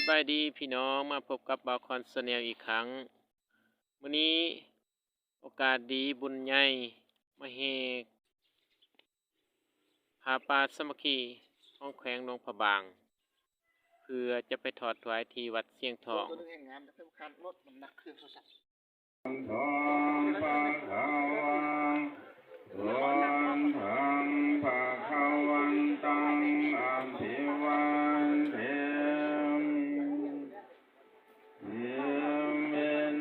ສະບາຍດີພີ່ນ້ອງ, ມາພົບກັບບ່າວຄອນ Channel ອີກຄັ້ງ. ມື້ນີ້ໂອກາດດີບຸນໃຫຍ່ ມະແຫ່ຜ້າປ່າສາມັກຄີຂອງແຂວງຫຼວງພະບາງ ເພື່ອຈະໄປທອດຖວາຍທີ່ວັດຊຽງທອງ. ທອງພະຄະວັງ ທອງພະຄະວັນຕັງ ອະພິວາເທມິ ເມ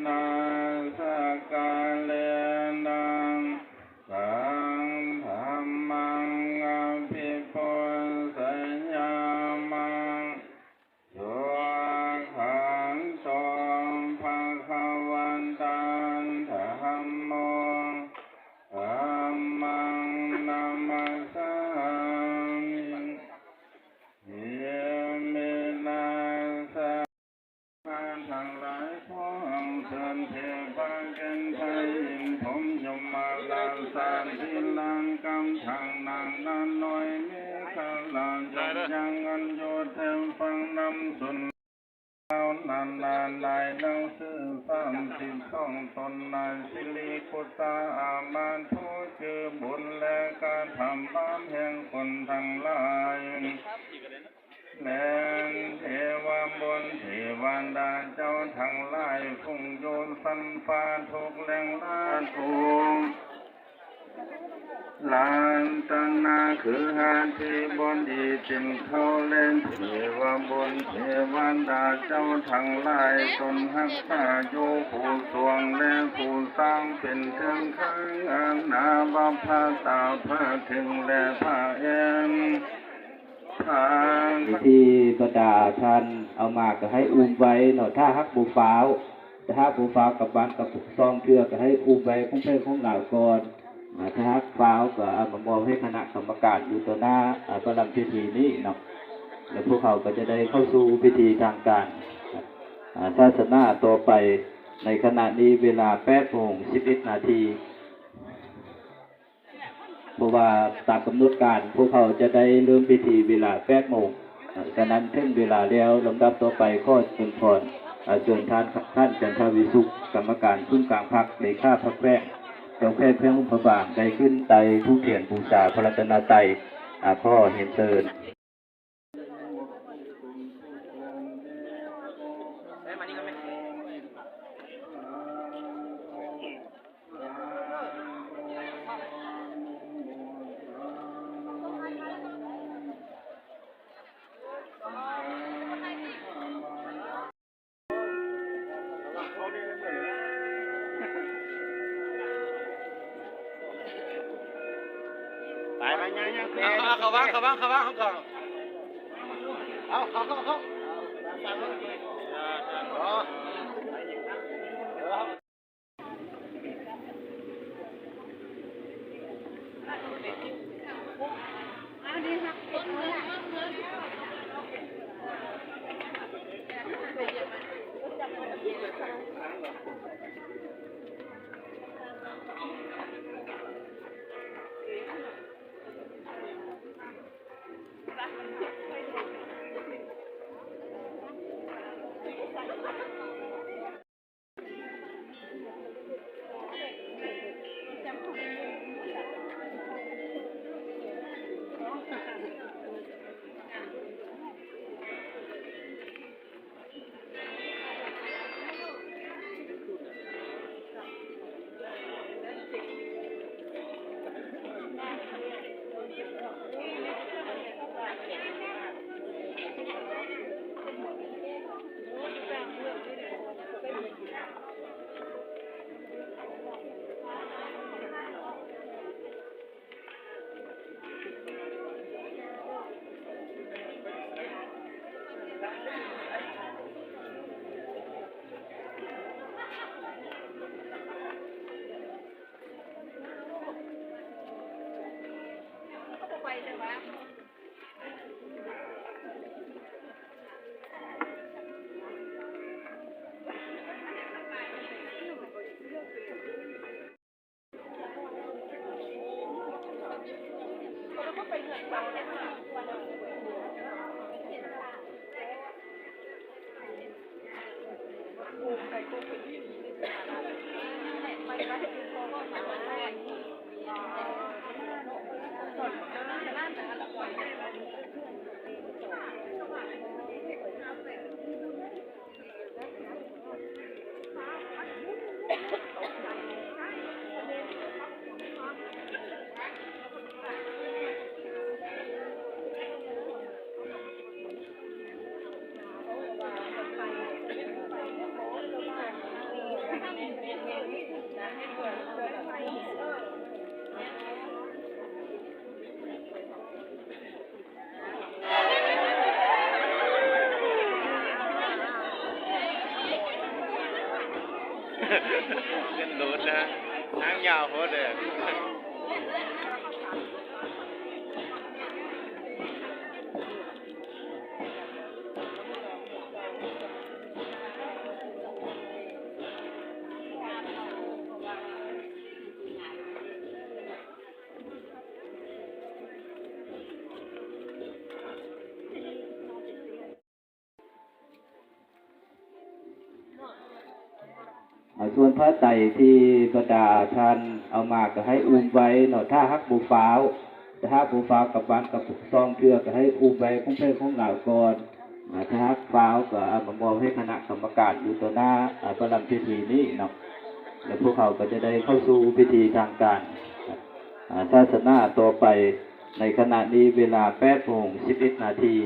ນາສະກາເລນະ ສັງທຳມັງ ອະພິປູຊະຍາມະ. ສຸຂັນໂຕ ພະຄະວະຕາ ທຳໂມ ທຳມັງ ນະມັດສາມິ ເອມິນາສະ ຂ້າທັງຫຼາຍ ຂໍອັນເຊີນເທວະແກ່ນໄພ ອິນພົມ ຍົມມະລາຊາ ທີລັງກັບທັງນາງນານ້ອຍ ເມຂະລາ ຈົງຍັງອັນຢູ່ແຕ່ຝັ່ງນ້ຳຊົນ ລາວນານານາຍ ໜັງສືສາມສິບສອງຕົນ ນາຍສິລິຄຸດຕາອາມານ ຜູ້ຈື່ບຸນ ແລະກະທຳບາບແຫ່ງຄົນທັງຫຼາຍ ແລະເທວະບຸດເທວະດາເຈົ້າທັງຫຼາຍ ຜູ້ຢູ່ຊັ້ນຟ້າທຸກແຫ່ງລາທຸກ ລັດຕະນະຄືຫາທິບໍດີເຕັມເຂົ້າ ແລະເທວະບຸດເທວະດາເຈົ້າທັງຫຼາຍ ຕົນຮັກສາຢູ່ຜູ້ສວງ ແລະຜູ້ສ້າງເປັນເຄື່ອງຂ້າງອານາ ພະຕາພະເທິງ ແລະພະແອນ ພິທີບັນດາທ່ານເອົາມາກໍໃຫ້ອຸ້ມໄວ້ເນາະ ຖ້າຫາກບໍ່ຟ້າວ ຖ້າຫາກບໍ່ຟ້າວກັບບ້ານກັບຊ່ອງເທື່ອ ກໍໃຫ້ອຸ້ມໄວ້ຂອງໃຜຂອງລາວກ່ອນ. ອາ ຖ້າຫາກຟ້າວກໍເອົາມາມອບໃຫ້ຄະນະກຳມະການຢູ່ຕໍ່ໜ້າ ອາ ປະລຳພິທີນີ້ເນາະ ແລະ ພວກເຮົາກໍຈະໄດ້ເຂົ້າສູ່ພິທີທາງການ ອາ ສາສະໜາຕໍ່ໄປ. ໃນຂະນະນີ້ເວລາແປດໂມງສິບເອັດນາທີ. ເພາະວ່າຕາມກຳນົດການ ພວກເຮົາຈະໄດ້ເລີ່ມພິທີເວລາແປດໂມງ, ສະນັ້ນເຖິງເວລາແລ້ວ, ລຳດັບຕໍ່ໄປຂໍເຊີນພອນ ເຊີນທ່ານ ທ່ານ ຈັນທະວິສຸກ ກຳມະການສູນກາງພັກ ເລຂາພັກແຂວງ, ເຈົ້າແຂວງ ແຂວງຫຼວງພະບາງ ໄດ້ຂຶ້ນໄຕ້ທູບທຽນບູຊາພະລັດຕະນະໄຕ. ຂໍຮຽນເຊີນ. ໄປ ໄປ ຍ່າງ ຍ່າງ ເອົາ ເອົາ ເຂົ້າວາງ ເຂົ້າວາງ ເຂົ້າວາງ ເຂົ້າ ເອົາ ເຂົ້າ ເຂົ້າ ເຂົ້າ. ຂຶ້ນລົດນະ ຫາງຍາວໂພດເດີ. ອ່າ ສ່ວນຜ້າໄຕທີ່ບັນດາທ່ານເອົາມາກໍໃຫ້ອຸ້ມໄວ້ເນາະ, ຖ້າຫາກບໍ່ຟ້າວ ຖ້າຫາກບໍ່ຟ້າວກັບບ້ານກັບຊ່ອງເທື່ອ ກໍໃຫ້ອຸ້ມໄວ້ຂອງໃຜຂອງລາວກ່ອນ. ອ່າ ຖ້າຫາກຟ້າວກໍເອົາມາມອບໃຫ້ຄະນະກຳມະການຢູ່ຕໍ່ໜ້າ ອ່າ ປະລຳພິທີນີ້ເນາະ, ແລະ ພວກເຮົາກໍຈະໄດ້ເຂົ້າສູ່ພິທີທາງການ ອ່າ ສາສະໜາຕໍ່ໄປ. ໃນຂະນະນີ້ເວລາແປດໂມງສິບເອັດນາທີ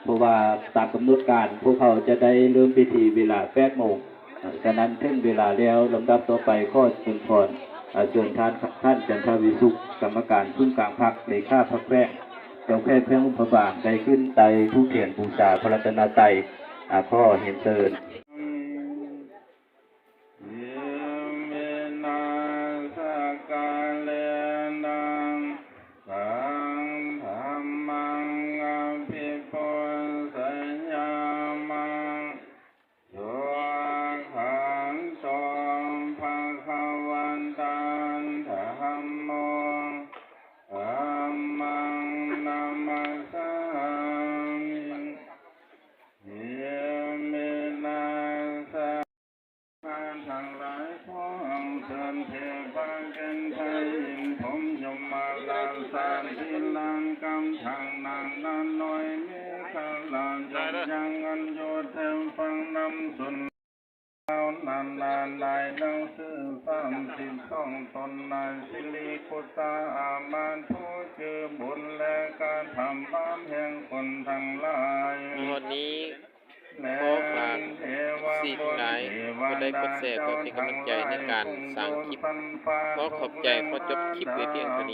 ເພາະວ່າຕາມກຳນົດການ ພວກເຮົາຈະໄດ້ເລີ່ມພິທີເວລາແປດໂມງ. ສະນັ້ນເຖິງເວລາແລ້ວ, ລຳດັບຕໍ່ໄປຂໍເຊີນພອນ ອາ ເຊີນທ່ານ ທ່ານ ຈັນທະວິສຸກ ກຳມະການສູນກາງພັກ ເລຂາພັກແຂວງ, ເຈົ້າແຂວງ ແຂວງຫຼວງພະບາງ ໄດ້ຂຶ້ນໄຕ້ທູບທຽນບູຊາພະລັດຕະນະໄຕ. ອາ ຂໍຮຽນເຊີນ. Iminā sakkārena taṃ dhammaṃ abhipūjayāma. Svākkhāto bhagavatā dhammo, dhammaṃ namassāmi. Iminā sa ທ່ານທັງຫຼາຍ ຂໍອັນເຊີນເທວະເປັນໄພອິນພົມຍົມມະລາຊາທິລາດກັບທັງນາງນານ້ອຍເມຂະລາ ຈົ່ງຍັງອັນຢູ່ແຖມຝັ່ງນຳຊົນລາວນານາ ນາຍໜັງສືສາມສິບສອງຕົນ ນາຍສິລິກຸດຕາອາມານ ຜູ້ຈື່ບຸນ ແລະ ກະທຳບາບແຫ່ງຄົນທັງຫຼາຍ ມີຮອດນີ້ ຂໍຝາກເອັຟຊີທັງຫຼາຍ ກົດໄລກົດແຊ ເພື່ອເປັນກຳລັງໃຈໃນການສ້າງຄລິບ. ຂໍຂອບໃຈ, ຂໍຈົບຄລິບໄວ້ພຽງເທົ່ານີ້.